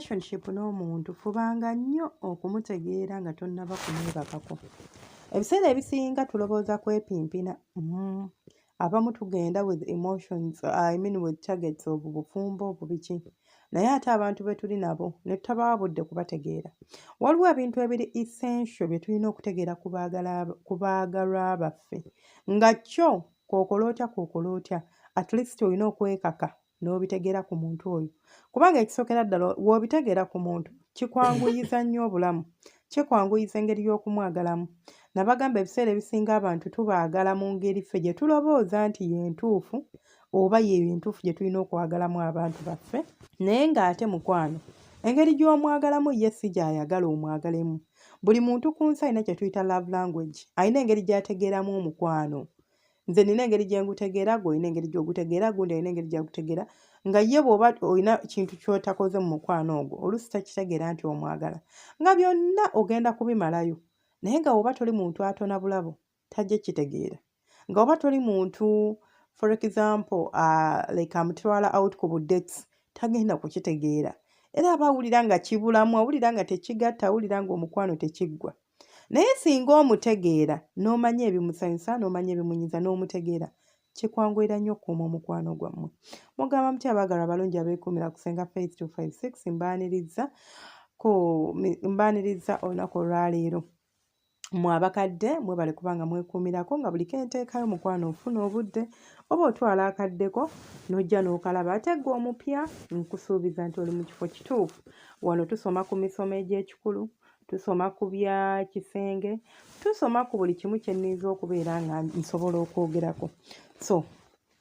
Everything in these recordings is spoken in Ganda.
Relationship n'omuntu fubanga nnyo okumutegeera nga tonnaba kumwebakako. Ebiseera ebisinga tulowooza kwepimpina. Abamu tugenda with emotions, I mean with targets of bufumbo bubiki, naye ate abantu be tuli nabo ne tutabawa budde kubategeera. Waliwo ebintu ebiri essential bye tulina okutegeera ku baagalwa baffe nga kyo k'okola otya k'okola otya, at least olina okwekaka n'obitegeera ku muntu oyo, kubanga ekisookera ddala w'obitegeera ku muntu kikwanguyiza nnyo obulamu, kikwanguyiza engeri y'okumwagalamu. Nabagamba ebiseera ebisinga abantu tubaagala mu ngeri ffe gye tulowooza nti ye ntuufu oba yeeyo entuufu gye tulina okwagalamu abantu baffe, naye ng'ate mukwano engeri gy'omwagalamu ye si gy'ayagala omwagalemu. Buli muntu ku nsi alina kye tuyita love language, alina engeri gy'ategeeramu omukwano. Nze nina engeri gye ngutegeera, gwe olina engeri gy'ogutegeera, gundi alina engeri gy'agutegeera, nga ye bw'oba olina kintu ky'otakoze mu mukwano ogwo oluusi takitegeera nti omwagala, nga byonna ogenda kubimalayo, naye nga bw'oba toli muntu atona bulabo tajja kitegeera. Nga oba toli muntu, for example, like amutwala out ku bu dates, tagenda kukitegeera. Era aba awulira nga kibulamu, awulira nga tekigatta, awulira ng'omukwano tekiggwa. Naye singa omutegeera n'omanya ebimusanyusa, n'omanya ebimunyiiza, n'omutegeera, kikwanguyira nnyo okukuuma omukwano gwammwe. Mugamba mutya abaagalwa abalungi abeekuumira ku Ssenga Faith 256? Mbaaniriza ku mbaaniriza olunaku olwaleero. Mmwe abakadde mwebale kubanga mwekuumirako nga buli kenteekayo mukwano ofuna obudde oba otwala akaddeko n'ojja n'okalaba. Ate ggwe omupya nkusuubiza nti oli mu kifo kituufu. Wano tusoma ku misomo egy'ekikulu, tusoma ku bya kisenge, tusoma ku buli kimu kye nninza okubeera nga nsobola okwogerako. So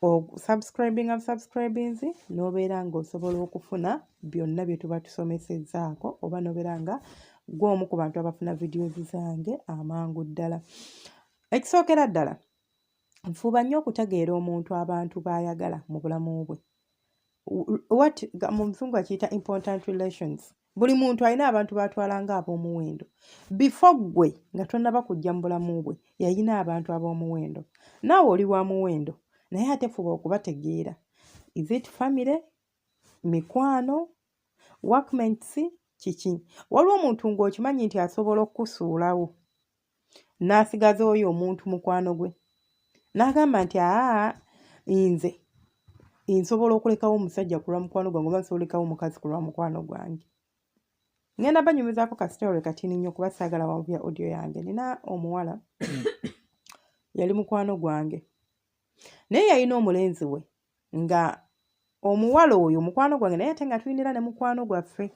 osubscribinga busubscribinzi n'obeera ng'osobola okufuna byonna bye tuba tusomesezzaako oba n'obeera nga ggwe omu ku bantu abafuna videos zange amangu ddala. Ekisookera ddala, nfuba nnyo okutegeera omuntu abantu b'ayagala mu bulamu bwe. What mu Luzungu akiyita important relations. Buli muntu alina abantu b'atwala nga ab'omuwendo. Before ggwe nga tonnaba kujja mu bulamu bwe yalina abantu ab'omuwendo. Naawe oli wa muwendo, naye ate fuba okubategeera. Is it family, mikwano, workmates, kiki? Waliwo omuntu ng'okimanyi nti asobola okukusuulawo n'asigaza oyo omuntu mukwano gwe, n'agamba nti aa nze nsobola okulekawo omusajja ku lwa mukwano gwange oba nsobola olekawo omukazi ku lwa mukwano gwange. Ngenda banyumizaako ka story katini nnyo kuba saagala wanvuya audio yange. Nina omuwala yali mukwano gwange, naye yalina omulenzi we nga omuwala oyo mukwano gwange, naye ate nga tulinira ne mukwano gwaffe,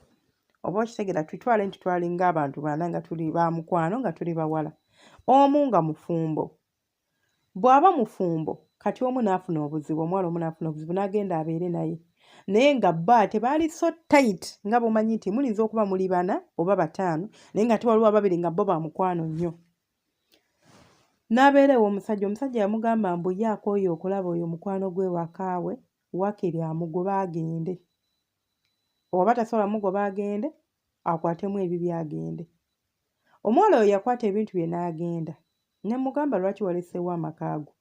oba okitegeera, tutwale nti twalinga abantu bana nga tuli ba mukwano nga tuli bawala, omu nga mufumbo. Bw'aba mufumbo kati omu n'afuna obuzibu, omuwala omu n'afuna obuzibu n'agenda abeere naye, naye nga bo ate baali so tight nga bw'omanyi nti muyinza okuba muli bana oba bataano, naye nga ate waliwo ababiri nga bo ba mukwano nnyo. N'abeera ew'omusajja, omusajja yamugamba mbu ye akooye okulaba oyo mukwano gwe waka we, waakiri amugobe agende, oba tasobola mugoba agende akwatemu ebibye agende. Omuwala oyo yakwata ebintu bye n'agenda. Ne mmugamba, "Lwaki waleseewo amaka go?"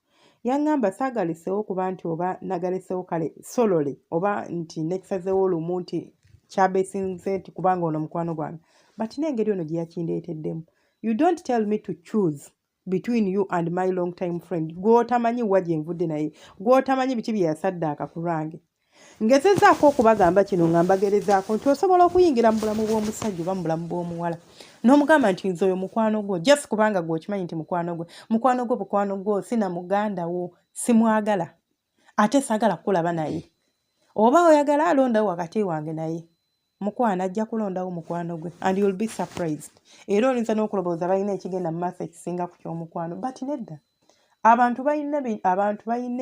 Yaŋŋamba, "Saagaleseewo kuba nti oba nagaleseewo kale solole oba nti nekisazeewo lumu nti kyabeesinze nti kubanga ono mukwano gwange, but n'engeri ono gye yakindeeteddemu, you don't tell me to choose between you and my long time friend gw'otamanyi wa gye nvudde naye, gw'otamanyi biki bye yasaddaaka ku lwange." Ngezezzaako okubagamba kino nga mbagerezaako nti osobola okuyingira mu bulamu bw'omusajja oba mu bulamu bw'omuwala n'omugamba nti nze oyo mukwano gwo just kubanga gwe okimanyi nti mukwano gwe, mukwano gwo, mukwano gwo si na muganda wo, simwagala ate saagala kukulaba naye, oba oyagala alondawo wakati wange naye. Mukwano ajja kulondawo mukwano gwe and you'll be surprised. Era oyinza n'okulowooza balina ekigenda mu maaso ekisinga ku ky'omukwano, but nedda. Abantu balina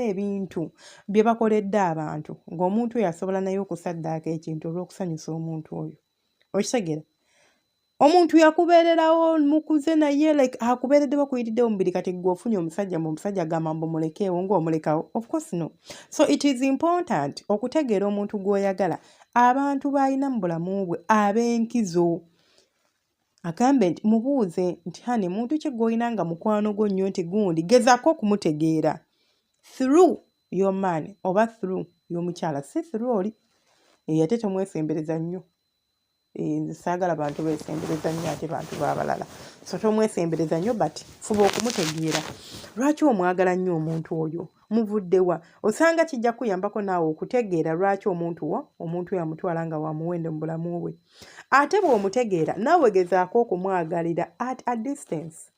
ebintu bye bakoledde abantu ng'omuntu oyo asobola naye okusaddaaka ekintu olw'okusanyusa omuntu oyo. Okitegeera, omuntu yakubeererawo, mukuze naye, like akubeereddewo, akuyiriddewo omubiri, kati gwe ofunye omusajja mu omusajja agamba mbu mulekeewo, ng'omulekawo? Of course no. So it is important okutegeera omuntu gw'oyagala, abantu b'alina mu bulamu bwe ab'enkizo. Agambe nti mubuuze nti, "Honey, muntu ki gw'olina nga mukwano gwo nnyo?" Nti gundi gezaako okumutegeera through your man oba through y'omukyala, si through oli eyo, ate tomwesembereza nnyo. Nze saagala bantu beesembereza nnyo ate bantu b'abalala. So tomwesembereza nnyo, but fuba okumutegeera. Lwaki omwagala nnyo omuntu oyo? Muvudde wa? Osanga kijja kuyambako naawe okutegeera lwaki omuntu wo, omuntu oyo amutwala nga wa muwendo mu bulamu bwe. Ate bw'omutegeera, naawe gezaako okumwagalira at a distance,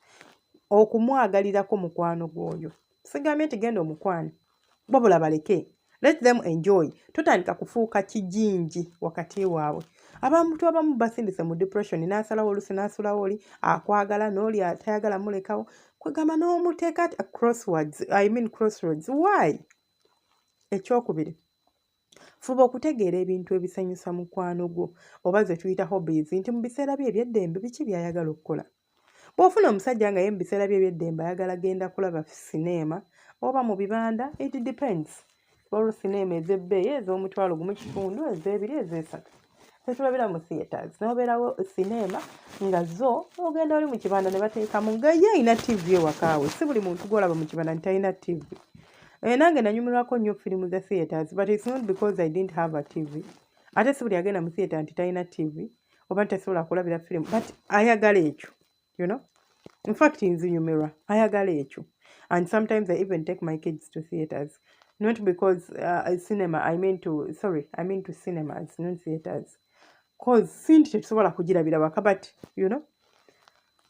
okumwagalirako mukwano gw'oyo. Sigambye nti genda omukwane, wabula baleke, let them enjoy. Totandika kufuuka kijinji wakati waabwe. Abantu abamu basindise mu depression, n'asalawo oluusi n'asulawo oli akwagala n'oli atayagala mulekawo, kwegamba n'omuteeka at crosswords, I mean crossroads. Why? Ekyokubiri, fuba okutegeera ebintu ebisanyusa mukwano gwo, oba ze tuyita hobbies, nti mu biseera bye eby'eddembe biki by'ayagala okukola. Bw'ofuna omusajja nga ye mu biseera bye eby'eddembe ayagala genda kulaba sineema oba mu bibanda, it depends, waliwo sineema ez'ebbeeyi ez'omutwalo 1.5, ez'ebiri, ez'esatu, zetulabira mu theatres, n'obeerawo sineema nga zo ogenda oli mu kibanda ne bateekamu nga ye alina TV ewakaawe. Si buli muntu gw'olaba mu kibanda nti talina TV. Nange nanyumirwako nnyo firimu za theatres, but it's not because I didn't have a TV. Ate si buli agenda mu theatre nti talina TV oba nti tasobola kulabira firimu, but ayagala ekyo. In fact, nzinyumirwa, ayagala ekyo. And sometimes I even take my kids to theatres, not because cinema, I mean to, sorry, I mean to cinemas, not theatres, 'cause si nti tetusobola kugirabira waka, but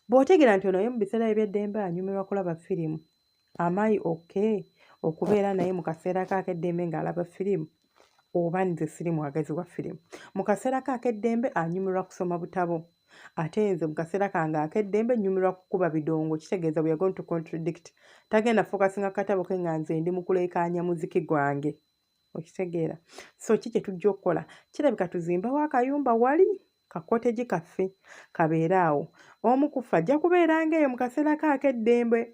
bw'otegeera nti ono ye mu biseera eby'eddembe anyumirwa kulaba firimu, am I okay okubeera naye mu kaseera ke ak'eddembe ng'alaba firimu, oba nze siri mwagazi wa firimu? Mu kaseera ke ak'eddembe anyumirwa kusoma butabo, ate nze mu kaseera kange ak'eddembe nnyumirwa kukuba bidongo. Kitegeeza we are going to contradict. Tagenda focusinga ku katabo ke nga nze ndi mu kuleekaanya muziki gwange, okitegeera? So ki kye tujja okukola? Kirabika tuzimbewo akayumba wali, ka cottage kaffe kabeere awo. Omu ku ffe ajja kubeeranga eyo mu kaseera ke ak'eddembe.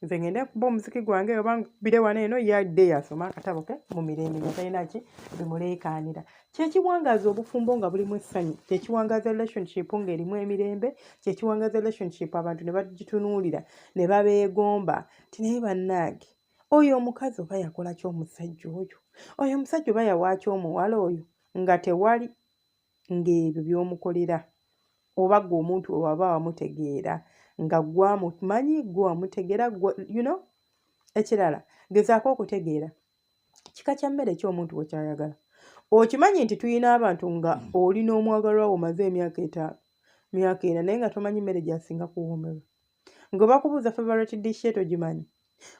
Nze ngende nkuba omuziki gwange oba nkubire wano eno, ye addeeyo asome akatabo ke mu mirembe nga talina ki bimuleekaanira. Kyekiwangaaza obufumbo nga bulimu essanyu, kyekiwangaaza relationship ng'erimu emirembe, kyekiwangaaza relationship abantu ne bagitunuulira ne babeegomba nti, "Naye bannange, oyo omukazi oba yakola ki omusajja oyo? Oyo omusajja oba yawaaki omuwala oyo?" Nga tewali ng'ebyo by'omukolera, oba ggwe omuntu we waba wamutegeera nga ggwe amumanyi, ggwe wamutegeera gwe. Ekirala, gezaako okutegeera kika kya mmere ki omuntu we ky'ayagala. Okimanyi nti tulina abantu nga oli n'omwagalwa wo omaze emyaka 5, myaka 4, naye nga tomanyi mmere gy'asinga kuwoomerwa, nga bakubuuza favorite dish ye togimanyi.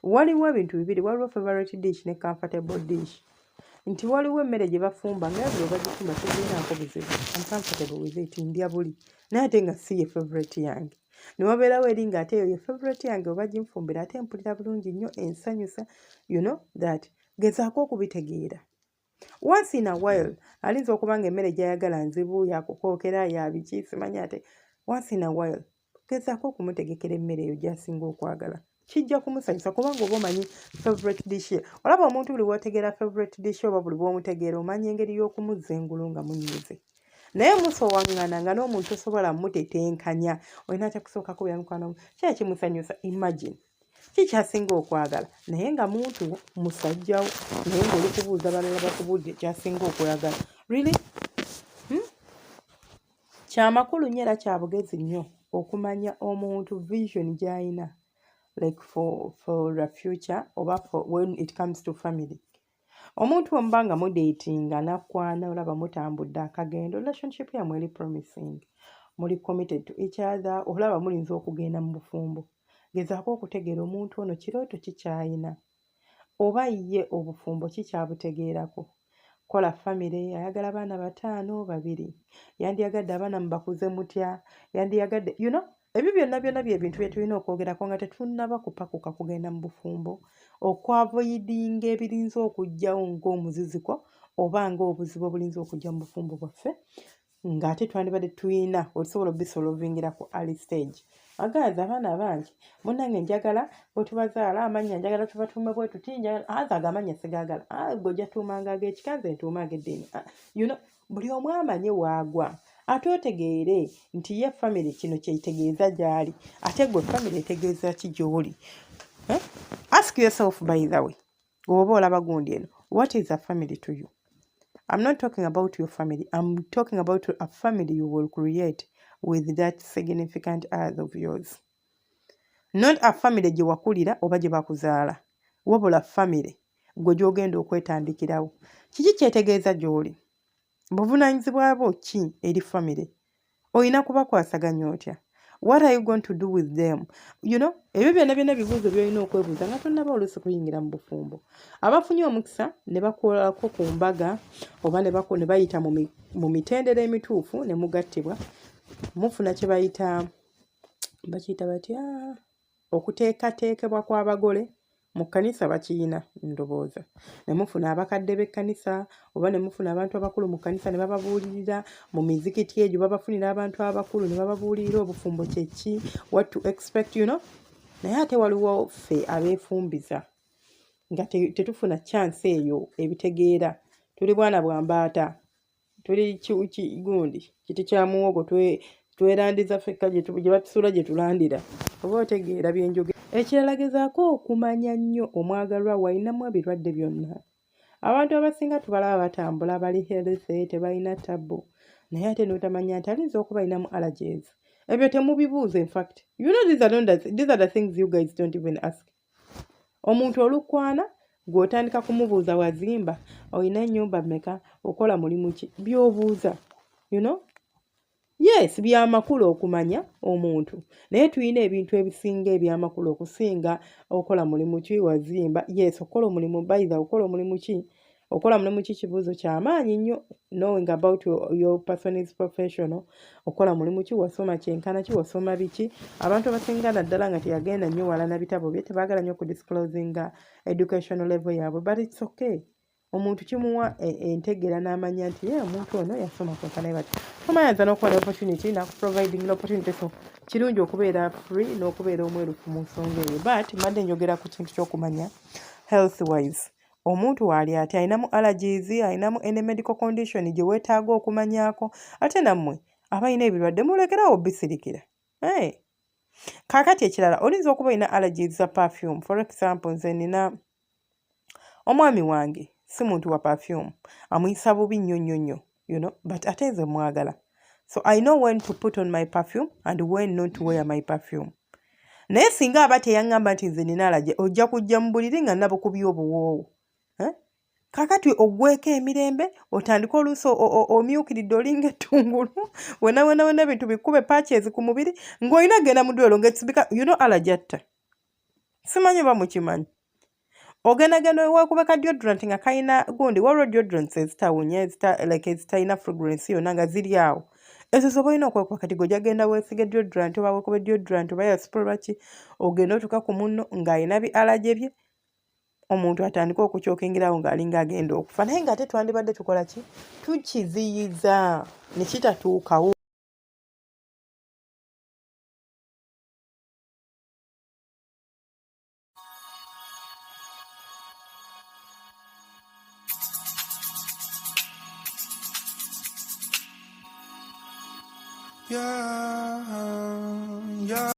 Waliwo ebintu bibiri: waliwo favorite dish ne comfortable dish, nti waliwo emmere gye bafumba nga buli bagifumba tegirinaako buzibu, I'm comfortable with it, ndya buli, naye ate nga si ye favorite yange. Ne wabeerawo eri ng'ate eyo ye favorite yange, oba ginfumbira ate mpulira bulungi nnyo, ensanyusa, you know that. Gezaako okubitegeera. Once in a while ayinza okuba nga emmere gy'ayagala nzibu yakukookera ya biki simanyi, ate once in a while gezaako okumutegekera emmere eyo gy'asinga okwagala. Kijja kumusanyusa kubanga oba omanyi favorite dish ye. Olaba omuntu buli bw'otegeera favorite dish, oba buli bw'omutegeera, omanya engeri y'okumuzza engulu nga munyize. Naye musowaŋŋana nga n'omuntu tosobola mutetenkanya, olina atya kusooka kubeera mukwano? Ki ekimusanyusa? Imagine ki kyasinga okwagala, naye nga muntu wo, musajjawo, naye ng'oli kubuuza balala bakubuulire kyasinga okwagala. Really? Kyamakulu nnyo era kya bugezi nnyo okumanya omuntu vision gy'ayina, like for the future oba for when it comes to family. Omuntu bwe nga mudatinga nakwana, olaba mutambudde akagendo, relationship yammwe eri promising, muli committed to each other, olaba mulinza okugenda mu bufumbo, gezaako okutegeera omuntu ono kirooto ki ky'ayina, oba ye obufumbo ki ky'abutegeerako. Kola famire, ayagala baana bataano, babiri, yandiyagadde abaana mubakuze mutya, yandiyagadde ebyo byonna byonna bye bintu bye tulina okwogerako nga tetunnaba kupakuka kugenda mu bufumbo, okwavoidinga ebirinza okujjawo ng'omuziziko oba ng'obuzibu obulinza okujja mu bufumbo bwaffe ng'ate twandibadde tulina otusobola obisolvingira ku early stage. Agaaza abaana bangi, munnange, njagala bwe tubazaala amannya njagala tubatuume bwe tuti, anze ago amannya sigaagala, gwe ojja tuumanga ag'ekika, nze ntuume ag'eddiini. Buli omu amanye waagwa, ate otegeere nti ye famire kino kyetegeeza gy'ali, ate gwe famire etegeeza ki gy'oli, eh? Ask yourself, by the way, oba olaba gundi eno, what is a family to you? I'm not talking about your family, I'm talking about a family you will create with that significant other of yours. Not a family gye wakulira oba gye bakuzaala, wabula family gwe gy'ogenda okwetandikirawo. Kiki kyetegeeza gy'oli? Buvunaanyizibwa bwo ki eri family? Olina kubakwasaganya otya? What are you going to do with them? You know, ebyo byonna byonna bibuuzo by'olina okwebuuza nga tonnaba oluusi kuyingira mu bufumbo. Abafunye omukisa ne bakolako ku mbaga oba ne bayita mu mitendera emituufu ne mugattibwa, mufuna kye bayita, bakiyita batya, okuteekateekebwa kw'abagole mu kkanisa bakiyina ndowooza, ne mufuna abakadde b'ekkanisa oba ne mufuna abantu abakulu mu kkanisa ne bababuulirira, mu mizikiti egyo babafunira abantu abakulu ne bababuulirira obufumbo kye ki, what to expect, you know. Naye ate waliwo ffe abeefumbiza nga tetufuna chance eyo ebitegeera, tuli bwana bwa mbaata, tuli gundi kiti kya muwogo, twerandiza ffekka gye batusuula gye tulandira, oba otegeera bye njogera. Ekirala, gezaako okumanya nnyo omwagalwa wo alinamu ebirwadde byonna. Abantu abasinga tubalaba batambula bali healthy, tebalina tabbu, naye ate n'otamanya nti ayinza okuba alinamu allergies. Ebyo temubibuuza. In fact, you know, these are, not the, these are the things you guys don't even ask. Omuntu olukwana gw'otandika kumubuuza wazimba, olina ennyumba mmeka, okola mulimu ki, by'obuuza, you know. Yes, byamakulu okumanya omuntu, naye tulina ebintu ebisinga ebyamakulu okusinga okola mulimu ki, wazimba. Yes, okola omulimu, by the okola omulimu ki, okola mulimu ki kibuuzo kyamaanyi nnyo, knowing about your person is professional. Okola mulimu ki, wasoma kyenkana ki, wasoma biki? Abantu abasinga naddala nga teyagenda nnyo wala na bitabo bye, tebaagala nnyo okudisclosinga educational level yaabwe, but it's okay. Omuntu kimuwa entegeera n'amanya nti ye omuntu ono yasoma kwenkana bati. Omanyanza n'okuba ne opportunity nakuproviding opportunity, so kirungi okubeera free n'okubeera omwerufu mu nsonga eyo. But mbadde njogera ku kintu ky'okumanya health wise omuntu waali ati alinamu allergies, alinamu any medical condition gye weetaaga okumanyaako. Ate nammwe abalina ebirwadde mulekerawo bisirikira, hey. Kaakati ekirala, oyinza okuba olina allergies za perfume. For example, nze nina omwami wange si muntu wa perfume, amuyisa bubi nnyo nnyo nnyo, you know, but ate nze mwagala, so I know when to put on my perfume and when not to wear my perfume. Naye singa aba teyaŋŋamba nti nze nina allergy, ojja kujja mu buliri nga nabukubye obuwoowo, eh? Kakati oggweko emirembe, otandike oluusi omyukiridde olinga ettungulu, wena wena wena ebintu bikube patches ku mubiri ng'olina genda mu ddwaliro ng'ekisibika, you know, allergy atta. Simanyi oba mukimanyi. Ogenda genda wekuba ka deodorant nga kalina gundi, waliwo deodorants ezitawunya, like ezitalina fragrance yonna nga ziri awo, ezo zoba olina okwekuba. Kati gwe ojja weesiga deodorant oba weekuba deodorant oba ya spray baki, ogenda otuuka ku munno ng'alina bi allergy bye, omuntu atandike okukyokingirawo ng'alinga agenda okufa. Naye ng'ate twandibadde tukola ki? Tukiziyiza ne kitatuukawo. Yeah.